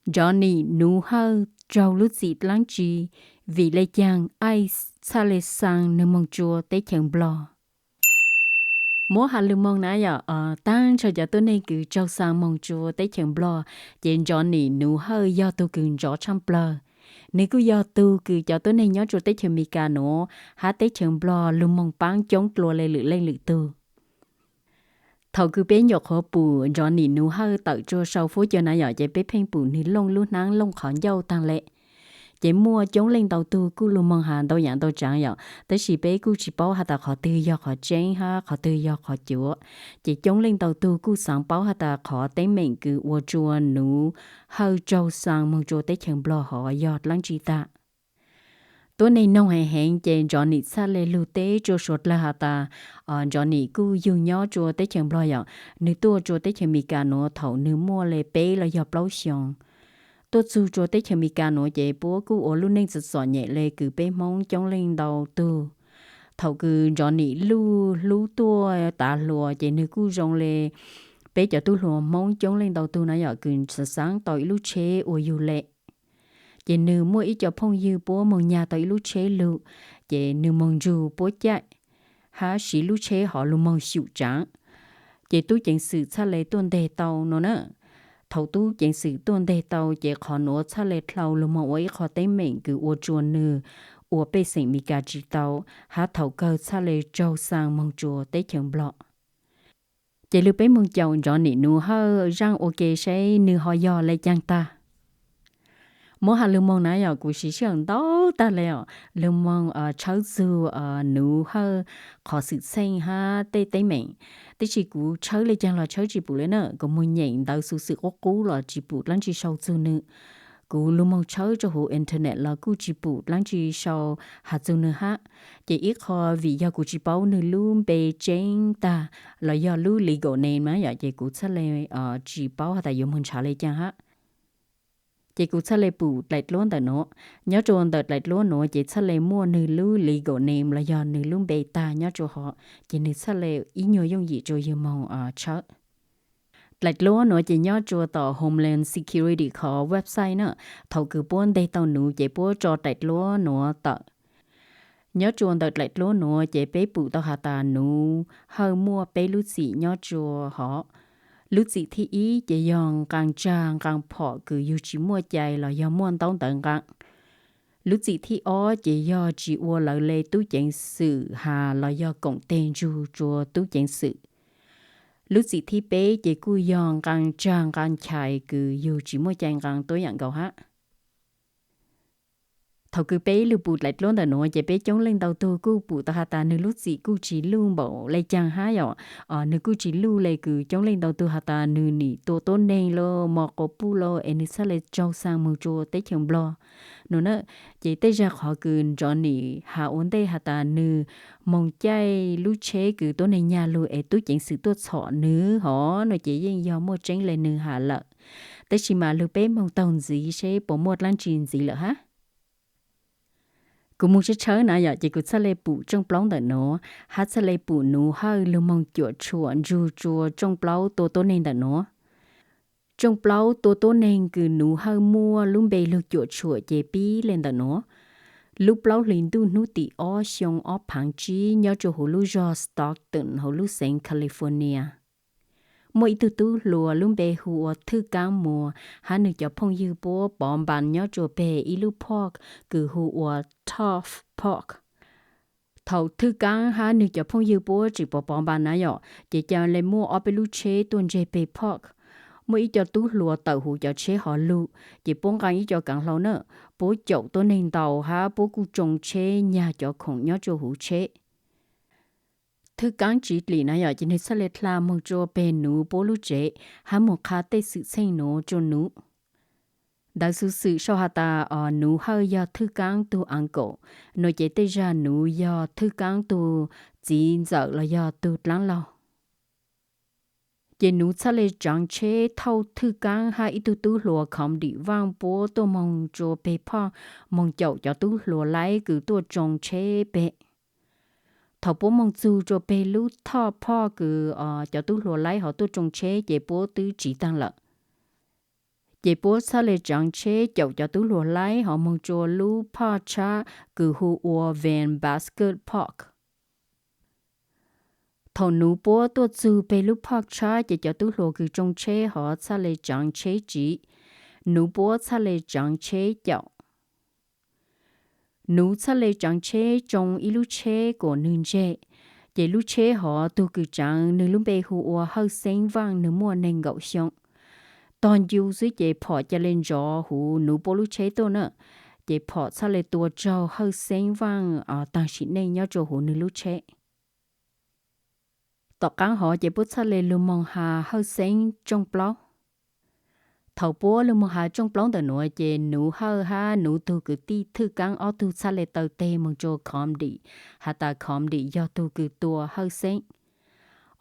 Nrov Nim Nuv Hawj raug lub txim dlaab tsi? Vim le caag ICE txhaj le xaa nwg moog tsua teb chaws Nplog? Muab has lug moog na yom, taag nrho cov tuab neeg kws raug xaa moog tsua teb chaws Nplog, ces Nrov Nim Nuv Hawj yog tug kws nrov tshaaj plawg. Nwg kuj yog tug kws cov tuab neeg nyob tsua teb chaws Amelikas nuav hab teb chaws Nplog lug moog paab coob dlua le lwm leej lwm tug. Thaus kws peb nyuam qhuav pum Nrov Nim Nuv Hawj tawm tsua sau fuab cua na yom, ces peb pheej pum nwg looj lub hnab looj qhov ncauj taag le. Ces muaj coob leej ntau tug kuj lug moog has ntau yaav ntau tsaav yom, tab sis peb kuj tsis paub has tas qhov twg yog qhov tseeb hab qhov twg yog qhov cuav. Ces coob leej ntau tug kuj xaav paub has tas qhov teeb meem kws ua tsua Nuv Hawj raug xaa moog tsua teb chaws Nplog hov yog dlaab tsi tag. Tuab neeg noog heev heev ces Nrov Nim txhaj le lug teb tsua suav dlawg has tas Nrov Nim kuj yug nyob tsua teb chaws Nplog yom, nwg tuaj tsua teb chaws Amelikas nuav thaus nwg muaj le peb los yog plaub xyoos. Tuaj txug tsua teb chaws Amelikas nuav ces puab kuj ua lub neej txom txom nyem le kws peb Hmoob coob leej ntau tug. Thaus kws Nrov Nim luj hlub tuaj tav hluas ces nwg kuj zoo le peb cov tub hluas Hmoob coob leej ntau tug na yom, kws xaav xaav tau ib lub tsheb ua yug le. Ces nwg muaj ib co phooj ywg puab moog nyag tau ib lub tsheb lug, ces nwg moog nrug puab caij hab siv lub tsheb hov lug moog xyum tsaav. Ces tub ceev xwm txhaj le tuaj nteg tau no na. Thaus tub ceev xwm tuaj nteg tau ces qhov nuav txhaj le dlhau lug moog ua ib qho teeb meem kws ua tsua nwg ua pej xeem Amelikas tsis tau, hab thaus kawg txhaj le raug xaa moog tsua teb chaws Nplog. Ces lug peb moog caum Nrov Nim Nuv Hawj zaaj ua ke saib nwg ho yog le caag tag. Muab has lug moog na yom, kuv siv sij hawm ntau tag le os, lug moog tshawb txug Nuv Hawj qhov xwm txheej hab tej teeb meem. Tab sis kuv tshawb le caag los tshawb tsis pum le na, kuv moog nyeem ntawv xuv xwm qub qub los tsis pum dlaab tsi sau txug nwg. Kuv lug moog tshawb rua huv internet los kuj tsis pum dlaab tsi sau has txug nwg hab. Ces ib qho vim yog kuv tsis paub nwg lub npe tseeb tag los yog lub legal name na yom, ces kuv txhaj le tsis paub has tas yuav moog nrhav le caag hab. Ces kuv txhaj le pum dlaim dluab ntawm nuav. Nyob rua ntawm dlaim dluab nuav ces txhaj le muaj nwg lub legal name los yog nwg lub npe tag nyob rua hov, ces nwg txhaj le ib nyuag yooj yim rua yug moog tshawb. Dlaim dluab nuav ces nyob rua tom Homeland Security qhov website na. Thaus kws puab nteg tau nuv ces puab tso dlaim dluab nuav tawm. Nyob rua ntawm dlaim dluab nuav ces peb pum tau has tas Nuv Hawj muaj peb lub txim nyob rua hov. Lub txim thib ib ces yog nqaa tsag nqaa phom kws yug tsis muaj cai los yog muaj ntaub ntawv nqaa. Lub txim thib ob ces yog tsis ua lawv le tub ceev xwm has los yog koom teg nrug tsua tub ceev xwm. Lub txim thib peb ces kuj yog nqaa tsag nqaa chais kws yug tsis muaj cai nqaa tuab yaam nkaus hab. Thaus kws peb lug pum dlaim dluab ntawm nuav ces peb coob leej ntau tug kuj pum tau has tas nwg lub txim kuj tsis luj npaum le caag hab yom. Nwg kuj tsis luj le kws coob leej ntau tug has tas nwg nim tua tuab neeg los mos quas puj los es nwg txhaj le raug xaa moog tsua teb chaws Nplog no na. Ces tej zag qhov kws Nrov Nim has ua ntej has tas nwg moog caij lub tsheb kws tuab neeg nyag lug es tub ceev xwm tuaj txhom nwg hov no ces yeej yog muaj tseeb le nwg has lawm. Tab sis mas lug peb moog taug ntxiv seb puas muaj dlaab tsi ntxiv lawm hab. Kuv moog tshawb tshawb na yom, ces kuv txhaj le pum tshooj plaub ntawm nuav, hab txhaj le pum Nuv Hawj lug moog cuam tshuam nrug tsua tshooj plaub tua tuab neeg ntawm nuav. Tshooj plaub tua tuab neeg kws Nuv Hawj muaj lub npe lug cuam tshuam ces pib le ntawm nuav. Lub plaub hlis ntuj hnub tim ob xyoo ob phaav tsib nyob rua huv lub zog Stockton hauv lub xeev California, muaj ib tug tub hluas lub npe hu ua Thwj Kaab Muas hab nwg cov phooj ywg puab pov npas nyob rua peg ib lub park kws hu ua Todd Park. Thaus Thwj Kaab hab nwg cov phooj ywg puab tseem pov pov npas na yom, ces ca le muaj ob peb lub tsheb tuaj ntseg peg park. Muaj ib co tub hluas tawm huv cov tsheb hov lug, ces puab nqaa ib co kaav hlau na, puab caum tuab neeg ntaus hab puab kuj tsoo tsheb nyag cov khoom nyob rua huv tsheb. Thwj Kaab tsiv dlim na yom, ces nwg txhaj le dlha moog tsua peg Nuv puab lub tsev hab moog qha tej xwm txheej nuav tsua Nuv. Ntawv xuv xwm sau has tas Nuv Hawj yog Thwj Kaab tug uncle, nua ces tej zag Nuv yog Thwj Kaab tug txiv ntxawm los yog tug dlaab laug. Ces Nuv txhaj le tsaav tsheb thauj Thwj Kaab hab ib tug tub hluas khoom dim vaaj puab tuaj moog tsua peg park, moog caum cov tub hluas laib kws tuaj tsoo tsheb peg. Thaus puab moog txug tsua peg lub Todd Park kws cov tub hluas laib hov tuaj tsoo tsheb ces puab twb tsiv taag lawm. Ces puab txhaj le tsaav tsheb caum cov tub hluas laib hov moog tsua lub phaj tshab kws hu ua Van Buskirk Park. Thaum nuv puab tuaj txug peg lub phaj tshab ces cov tub hluas kws tsoo tsheb hov txhaj le tsaav tsheb tsiv, nuv puab txhaj le tsaav tsheb caum. Nuv txhaj le tsaav tsheb tsoo ib lub tsheb kuas nwg ntseg, ces lub tsheb hov tug kws tsaav nwg lub npe hu ua Hawj Xeeb Vaaj, nwg muaj neeg nkaum xyoo. Tog ncu xwb ces phom ca le ntsov huv nuv puab lub tsheb tuaj na, ces phom txhaj le tua tsaug Hawj Xeeb Vaaj taag sim neej nyob tsua huv nwg lub tsheb. Tom qaab hov ces puab txhaj le lug moog has Hawj Xeeb tsooj plaub. Thaum puab lug moog has tsooj plaub ntawm nuav ces nuv Hawj hab nuv tug kwv tij Thwj Kaab ob tug txhaj le taw teg moog tsua Khov Dim, has tas Khov Dim yog tug kws tua Hawj Xeeb.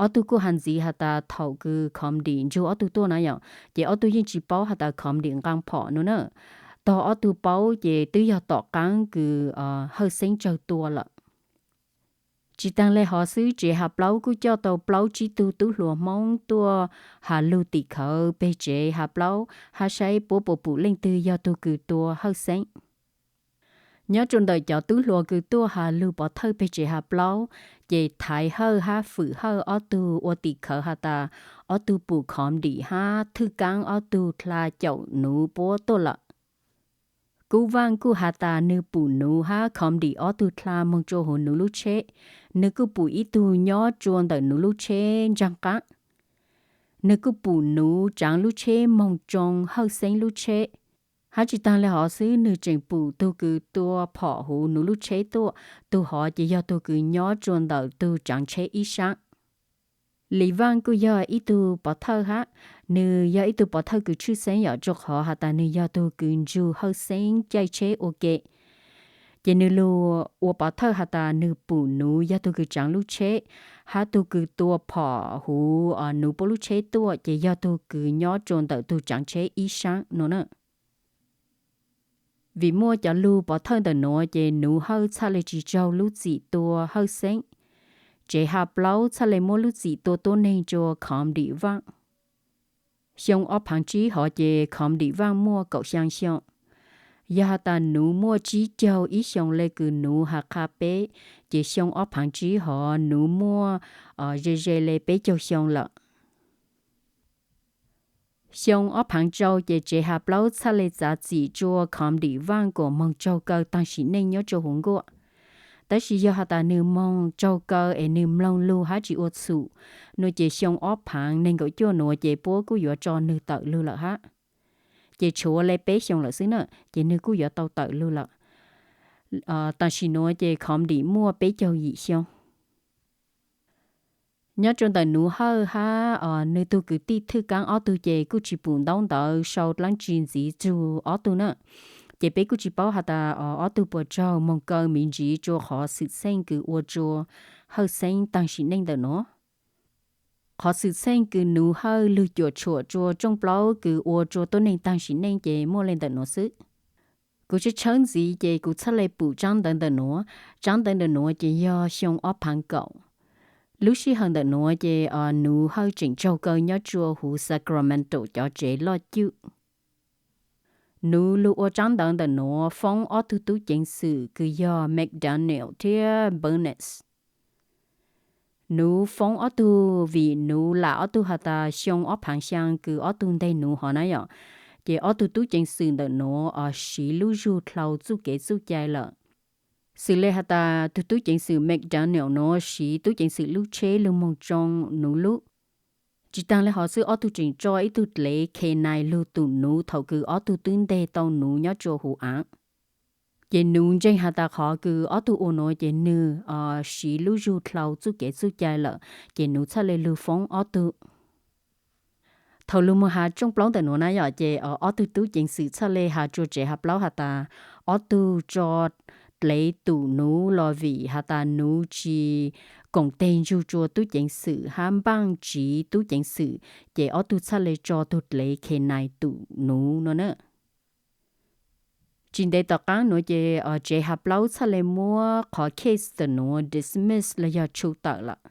Ob tug kuj has ntxiv has tas thaum kws Khov Dim ntsug ob tug tuaj na yom, ces ob tug yeej tsi paub has tas Khov Dim nqaa phom nuav na. Tog ob tug paub ces twb yog tom qaab kws Hawj Xeeb tsawg tua lawm. Tsi taag le hov xwb, tsev Has Plaub kuj coj tau plaub tsib tug tub hluas Hmoob tuaj has lug tim khawv peg tsev Has Plaub hab saib puab puas pum leej twg yog tug kws tua Hawj Xeeb. Nyob rua ntawm cov tub hluas kws tuaj has lug pov thawj peg tsev Has Plaub, ces Thaiv Hawj hab Fwm Hawj ob tug ua tim khawv has tas ob tug pum Khov Dim hab Thwj Kaab ob tug dlha caum nuv puab tuaj lawm. Kub Vaaj kuj has tas nwg pum nuv hab Khov Dim ob tug dlha moog tsua huv nuv lub tsheb. Nwg kuj pum ib tug nyob tsua ntawm nuv lub tsheb ntsaag qaab. Nwg kuj pum nuv tsaav lub tsheb moog tsoo Hawj Xeeb lub tsheb. Hab tsi taag le hov xwb, nwg tseem pum tug kws tua phom huv nuv lub tsheb tuaj, tug hov ces yog tug kws nyob tsua ntawm tug tsaav tsheb ib saab. Lis Vaaj kuj yog ib tug pov thawj hab, nwg yog ib tug pov thawj kws tshwj xeeb yom, rua qhov has tas nwg yog tug kws ntsug Hawj Xeeb caij tsheb ua ke. Ces nwg lug ua pov thawj has tas nwg pum nuv yog tug kws tsaav lub tsheb, hab tug kws tua phom huv nuv puab lub tsheb tuaj ces yog tug kws nyob tsua ntawm tug tsaav tsheb ib saab nuav na. Vim muaj cov lug pov thawj ntawm nuav ces nuv Hawj txhaj le tsi tsaug lub txim tua Hawj Xeeb. Tsev Has Plaub txhaj le muab lub txim tua tuab neeg tsua Khov Dim Vaaj. Xyoo ob phaav tsib hov ces Khov Dim Vaaj muaj kaum xyaa xyoo. Yog has tas nuv muaj tsib caug ib xyoo le kws nuv has qha peb, ces xyoo ob phaav tsib hov nuv muaj ze ze le peb caug xyoo lawm. Xyoo ob phaav rau ces tsev Has Plaub txhaj le txav txim tsua Khov Dim Vaaj kuas moog tsaug kaw taag sim neej nyob tsua huv nkuaj. Tab sis yog has tas nwg moog tsaug kaw es nwg mloog lug hab tsi ua txhum, nua ces xyoo ob phaav nees nkaum cuaj nuav ces puab kuj yuav tso nwg tawm lug lawm hab. Ces tshuav le peb xyoo lawm xwb na, ces nwg kuj yuav tau tawm lug lawm. Tam sim nuav ces Khov Dim muaj peb caug yim xyoo. Nyob rua ntawm nuv Hawj hab nwg tug kwv tij Thwj Kaab ob tug ces kuj tsi pum ntaub ntawv sau dlaab tsi ntxiv tsua ob tug na. Ces peb kuj tsi paub has tas ob tug puas tsaug moog kaw miv ntsiv tsua qhov xwm txheej kws ua tsua Hawj Xeeb taag sim neej ntawm nuav. Qhov xwm txheej kws nuv Hawj lug cuam tshuam tsua tsooj plaub kws ua tsua tuab neeg taag sim neej ces muaj le ntawm nuav xwb. Kuv tshawb tshawb ntxiv ces kuv txhaj le pum tsaab ntawv ntawm nuav. Tsaab ntawv ntawm nuav ces yog xyoo ob phaav kaum. Lub sij hawm ntawm nuav ces nuv Hawj tseem tsaug kaw nyob tsua huv Sacramento cov tsev loj cuj. Nuv lug ua tsaab ntawv ntawm nuav foob ob tug tub ceev xwm kws yog McDaniel thiab Burns. Nuv foob ob tug vim nuv lam ob tug has tas xyoo ob phaav xyaa kws ob tug nteg nuv hov na yom, ces ob tug tub ceev xwm ntawm nuav siv lub zug dlhau txuj kev txuj cai lawm. Xws le has tas tug tub ceev xwm McDaniel nuav siv tub ceev xwm lub tsheb lug moog tsoo nuv lub. Tsi taag le hov xwb, ob tug tseem tso ib tug dlev K nine lug tum nuv thaum kws ob tug twb nteg tau nuv nyob tsua huv aav. Ces nuv ntseeg has tas qhov kws ob tug ua nuav ces nwg siv lub zug dlhau txuj kev txuj cai lawm, ces nuv txhaj le lug foob ob tug. Thaum lug moog has tsooj plaub ntawm nuav na yom, ces ob tug tub ceev xwm txhaj le has tsua tsev Has Plaub has tas ob tug tso dlev tum nuv los vim has tas nuv tsi koom teg ntsug tsua tub ceev xwm hab npaaj tsiv tub ceev xwm, ces ob tug txhaj le tso tug dlev K nine tum nuv nuav na. Tsis ntev tom qaab nuav ces tsev Has Plaub txhaj le muab qhov case ntawm nuav dismiss los yog tshu tawm lawm.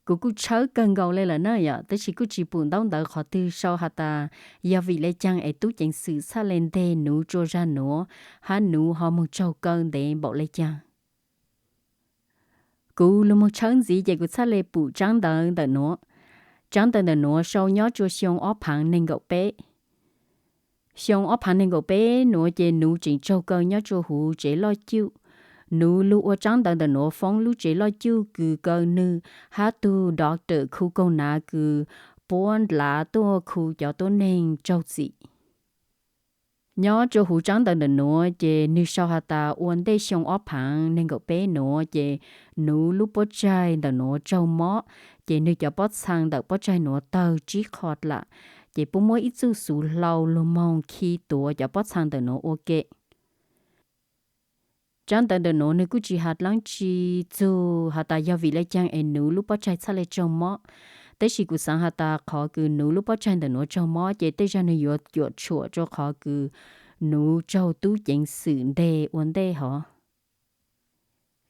Kuv kuj tshawb kawg nkaus li lawm na yom, tab sis kuj tsis pum ntaub ntawv qhov twg sau has tas yog vim le caag es tub ceev xwm txhaj le nteg nuv tsua zag nuav, hab nuv ho moog tsaug kaw ntev npaum le caag. Kuv lug moog tshawb ntxiv ces kuv txhaj le pum tsaab ntawv ntawm nuav. Tsaab ntawv ntawm nuav sau nyob tsua xyoo ob phaav neeg nkaum peb. Xyoo ob phaav neeg nkaum peb nuav ces nuv tseem tsaug kaw nyob tsua huv tsev loj cuj. Nuv lug ua tsaab ntawv ntawm nuav foob lub tsev loj cuj kws kaw nwg hab tug doctor khu kaug nav kws puab ndlav tuaj khu cov tuab neeg raug txim. Nyob tsua huv tsaab ntawv ntawm nuav ces nwg sau has tas ua ntej xyoo ob phaav neeg nkaum peb nuav ces nuv lub pob tsaig ntawm nuav tsaug mob, ces nwg cov pob txhaa ntawm pob tsaig nuav tawg tsib qho dlaim, ces puab muab ib txuj xuv hlau lug moog khi tuav cov pob txhaa ntawm nuav ua ke. Tsaab ntawv ntawm nuav nwg kuj tsis has dlaab tsi txug has tas yog vim le caag es nuv lub pob tsaig txhaj le tsaug mob, tab sis kuv xaav has tas qhov kws nuv lub pob tsaig ntawm nuav tsaug mob ces tej zag nwg yuav cuam tshuam rua qhov kws nuv tsaug tub ceev xwm nteg ua ntej hov.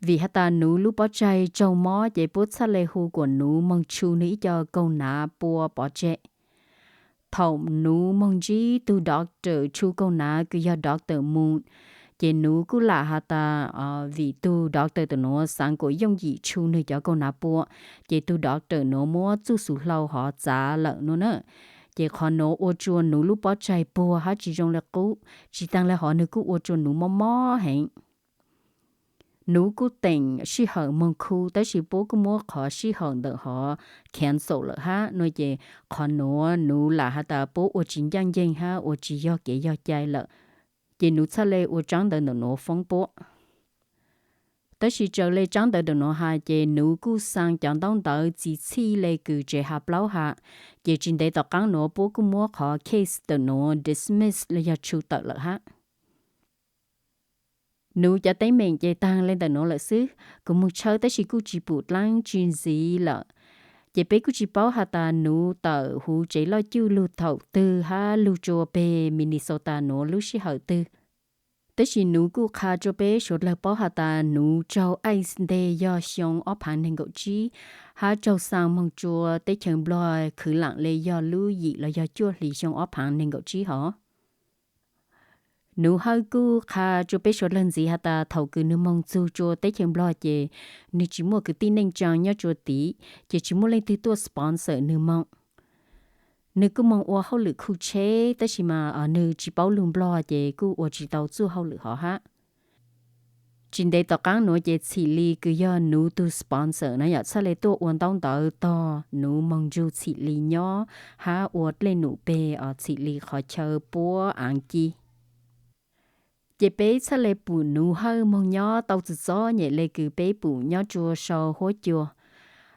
Vim has tas nuv lub pob tsaig tsaug mob ces puab txhaj le hu kuas nuv moog tshu nwg ib co kaug nav pua pov tseg. Thaum nuv moog ntsib tug doctor tshu kaug nav kws yog doctor Moon, ces nuv kuj lam has tas vim tug doctor tawm nuav xaav kuas yooj yim tshu nwg cov kaug nav pua, ces tug doctor nuav muab txuj xuv hlau hov txav lawm nuav na. Ces qhov nuav ua tsua nuv lub pob tsaig puag hab tsis zoo le qub, tsis taag le hov nwg kuj ua tsua nuv mob mob heev. Nuv kuj teem sij hawm moog khu tab sis puab kuj muab qhov sij hawm ntawm hov cancel lawm hab nuav ces qhov nuav nuv lam has tas puab ua tsis ncaaj nceeg hab ua tsis yog kev yog cai lawm, ces nuv txhaj le ua tsaab ntawv ntawm nuav foob puab. Tab sis raws le tsaab ntawv ntawm nuav has ces nuv kuj xaa cov ntaub ntawv txi txhij le kws tsev hav plaub has, ces tsis ntev tom qaab nuav puab kuj muab qhov case ntawm nuav dismiss los yog tshu tawm lawm hab. Nuv cov teeb meem ces taag le ntawm nuav lawm xwb, kuv moog tshawb tab sis kuj tsis pum dlaab tsi ntxiv lawm. Ces peb kuj tsis paub has tas nuv tawm huv tsev loj cuj lug thaum twg hab lug tsua peg Minnesota nuav lub sij hawm twg. Tab sis nuv kuj qha tsua peb suav dlawg paub has tas nuv tsaug ice nteg yog xyoo ob phaav neeg nkaum tsib, hab tsaug xaa moog tsua teb chaws Nplog khwv laam le yog lub yim los yog cuaj hlis xyoo ob phaav neeg nkaum tsib hov. Nuv Hawj kuj qha tsua peb suav dlawg ntxiv has tas thaum kws nwg moog txug tsua teb chaws Nplog ces nwg tsis muaj kwv tij neej tsaa nyob tsua tid, ces tsis muaj leej twg tuaj sponsor nwg moog. Nwg kuj moog ua hauj lwm khu tsheb tab sis mas nwg tsis paub lug Nplog ces kuj ua tsis tau txuj hauj lwm hov hab. Tsis ntev tom qaab nuav ces Txhim Lis kws yog nuv tug sponsor na yom txhaj le tuaj ua ntaub ntawv tog nuv moog nrug Txhim Lis nyob hab ua dlej num peg Txhim Lis qhov chaw puab aav ci. Ces peb txhaj le pum Nuv Hawj moog nyob tau txom txom nyem le kws peb pum nyob tsua sau huab cua.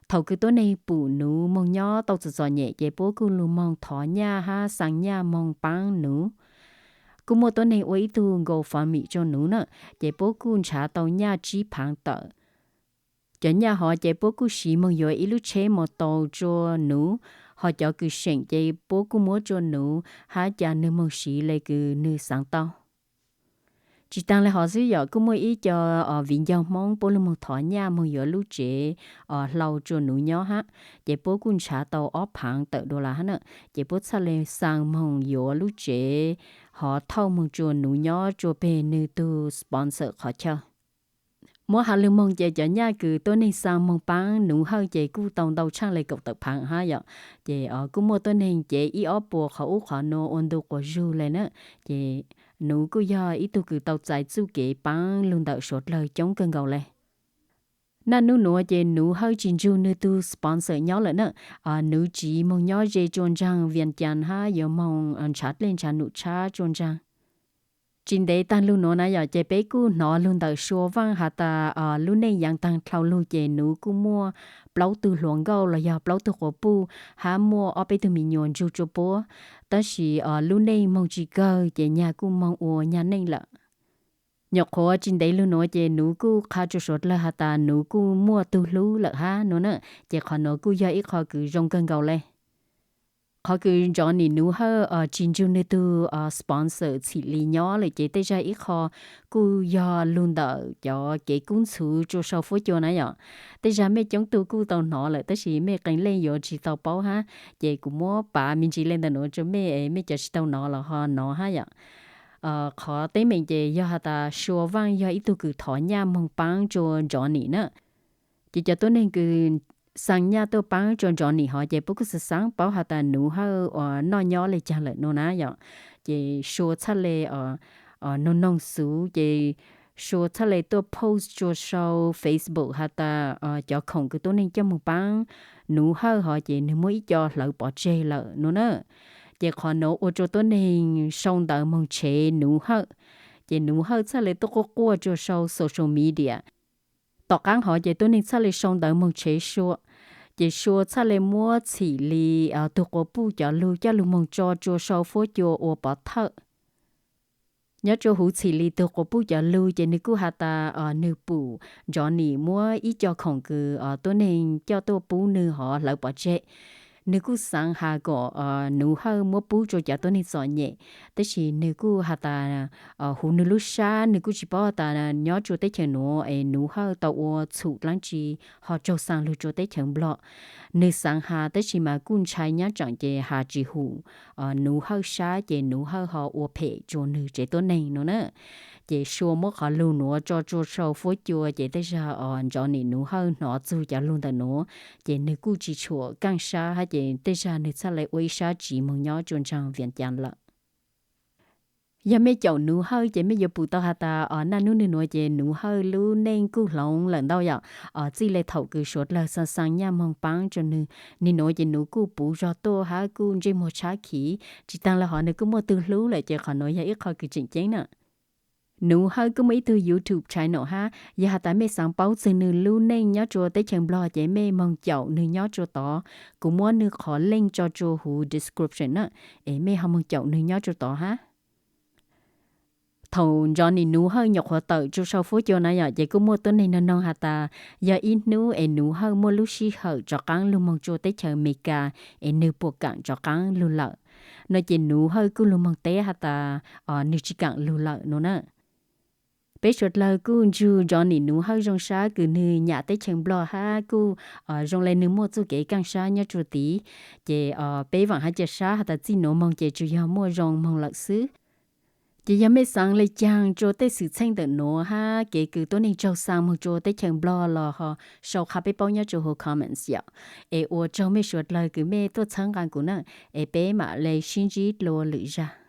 Thaum kws tuab neeg pum Nuv moog nyob tau txom txom nyem ces puab kuj lug moog thov nyaj hab xaa nyaj moog paab Nuv. Kuj muaj tuab neeg ua ib tug GoFundMe tsua Nuv na, ces puab kuj nrhav tau nyaj tsib phaav tawm. Cov nyaj hov ces puab kuj siv moog yuav ib lub tsheb mus tau tsua Nuv, ho cov kws seem ces puab kuj muab tsua Nuv hab ca nwg moog siv le kws nwg xaav tau. Tsis taag le hov xwb yom, kuj muaj ib co viv ncaus Hmoob puab lug moog thov nyaj moog yuav lub tsev hlau tsua Nuv nyob hab, ces puab kuj nrhav tau ob phaav tawm dollar hab na, ces puab txhaj le xaa moog yuav lub tsev hov thauj moog tsua Nuv nyob tsua peg nwg tug sponsor qhov chaw. Muab has lug moog ces cov nyaj kws tuab neeg xaa moog paab Nuv Hawj ces kuj tau ntau tshaaj le kaum tawm phaav hab yom. Ces kuj muaj tuab neeg cev ib ob puas qhov ub qhov nuav ua ntu quas zug le na. Ces Nuv kuj yog ib tug kws tau txais txuj kev paab lug ntawm suav dlawg coob kawg nkaus le. Naj nub nuav ces Nuv Hawj tsis nrug nwg tug sponsor nyob lawm na. Nuv tsiv moog nyob ze tsua ntsaag Vias Cas hab yuav moog nrhav dlej nrhav num tshab tsua ntsaag. Tsis ntev taag lug nuav na yom, ces peb kuj nov lug ntawm Sua Vaaj has tas lub neej yaav taag dlhau lug ces Nuv kuj muaj plaub tug hluas nkauj los yog plaub tug quas puj hab muaj ob peb tug me nyuam nrug tsua puab. Tab sis lub neej moog tsis kawg ces nyag kuj moog ua nyag neej lawm. Nyuam qhuav tsis ntev lug nuav ces Nuv kuj qha tsua suav dlawg has tas Nuv kuj muaj tug hlub lawm hab nuav na. Ces qhov nuav kuj yog ib qho kws zoo kawg nkaus le. Qhov kws Johnny Nuv Hawj tsis nrug nwg tug sponsor Txhim Lis nyob lawm ces tej zag ib qho kuj yog lug ntawm cov kev kub ntxhuv rua sau fuab cua na yom. Tej zag mej coob tug kuj tau nov lawm tab sis mej qee leej yuav tsis tau paub hab, ces kuv muab pav me ntsis le ntawm nuav rua mej, mej cov tsis tau nov los ho nov hab yom. Qhov teeb meem ces yog has tas Sua Vaaj yog ib tug kws thov nyaj moog paab rua Johnny na. Ces cov tuab neeg kws xaa nyaj tuaj paab rua Johnny hov ces puab kuj xaav xaav paub has tas Nuv Hawj uas noj nyob le caag lawm nua na yom. Ces Sua txhaj le noog noog xuv ces Sua txhaj le tuaj post rua sau Facebook has tas cov khoom kws tuab neeg coj moog paab Nuv Hawj hov ces nwg muab ib co hlawv pov tseg lawm nua na. Ces qhov nuav ua rua tuab neeg sau ntawv moog tshev Nuv Hawj, ces Nuv Hawj txhaj le tuaj quaj quaj rua sau social media. Tom qaab hov ces tuab neeg txhaj le sau ntawv moog tshev Sua, ces Sua txhaj le muab Txhim Lis tug quas puj cov lug coj lug moog tso rua sau fuab cua ua pov thawj. Nyob rua huv Txhim Lis tug quas puj cov lug ces nwg kuj has tas nwg pum Johnny muab ib co khoom kws tuab neeg coj tuaj pub nwg hov hlawv pov tseg. Nwg kuj xaav has kom Nuv Hawj muab pub rua cov tuab neeg txom nyem, tab sis nwg kuj has tas huv nwg lub sab nwg kuj tsis paub has tas nyob rua teb chaws nuav es Nuv Hawj tau ua txhum dlaab tsi ho raug xaa lug rua teb chaws Nplog. Nwg xaav has tab sis mas kuj ntshai nyab tseem ces has tsis hum Nuv Hawj sab ces Nuv Hawj ho ua phem rua nwg tsev tuab neeg nua na. Ces Sua muab qhov lug nuav tso rua sau fuab cua ces tej zag Johnny Nuv Hawj nov txug cov lug ntawm nuav, ces nwg kuj tsis tshua kaaj sab hab ces tej zag nwg txhaj le ua ib sab tsiv moog nyob rua ntsaag Vias Cas lawm. Yog mej caum Nuv Hawj ces mej yuav pum tau has tas naj nub nwg nuav ces Nuv Hawj lub neej kuj hloov lawm ntau yom. Txij le thaum kws suav dlawg xaa xaa nyaj moog paab rua nwg, nwg nuav ces nuav kuj puv zog tuaj hab kuj ntsej muag tshab khiv, tsis taag le hov nwg kuj muaj tug hlub lawm ces qhov nuav yog ib qho kws tseem ceeb na. Nuv Hawj kuj muaj ib tug YouTube channel hab, yog has tas mej xaav paub txug nwg lub neej nyob rua teb chaws Nplog ces mej moog caum nwg nyob rua tod. Kuv muab nwg qhov link tso rua huv description na, es mej ho moog caum nwg nyob rua tod hab. Thaum Johnny Nuv Hawj nyuam qhuav tawm rua sau fuab cua na yom, ces kuj muaj tuab neeg noog noog has tas yog ib hnub es Nuv Hawj muaj lub sij hawm rov qaab lug moog rua teb chaws Amelikas es nwg puas kaam rov qaab lug lawm no ces Nuv Hawj kuj lug moog teb has tas nwg tsis kaam lug lawm nua na. Peb suav dlawg kuj ntsug Johnny Nuv Hawj zoo sab kws nwg nyam teb chaws Nplog hab kuj zoo le nwg muaj txuj kev kaaj sab nyob rua tid. Ces peb vaam hab ca sab has tas txij nuav moog ces tsuas yog muaj zoo moog lawm xwb. Ces yog mej xaav le caag rua tej xwm txheej ntawm nuav hab kev kws tuab neeg raug xaa moog rua teb chaws Nplog los ho sau qha peb paub nyob rua huv comments yom. Es ua tsaug mej suav dlawg kws mej tuaj txhawb nqaa kuv na, es peb maam le sib ntsib dlua lwm zag.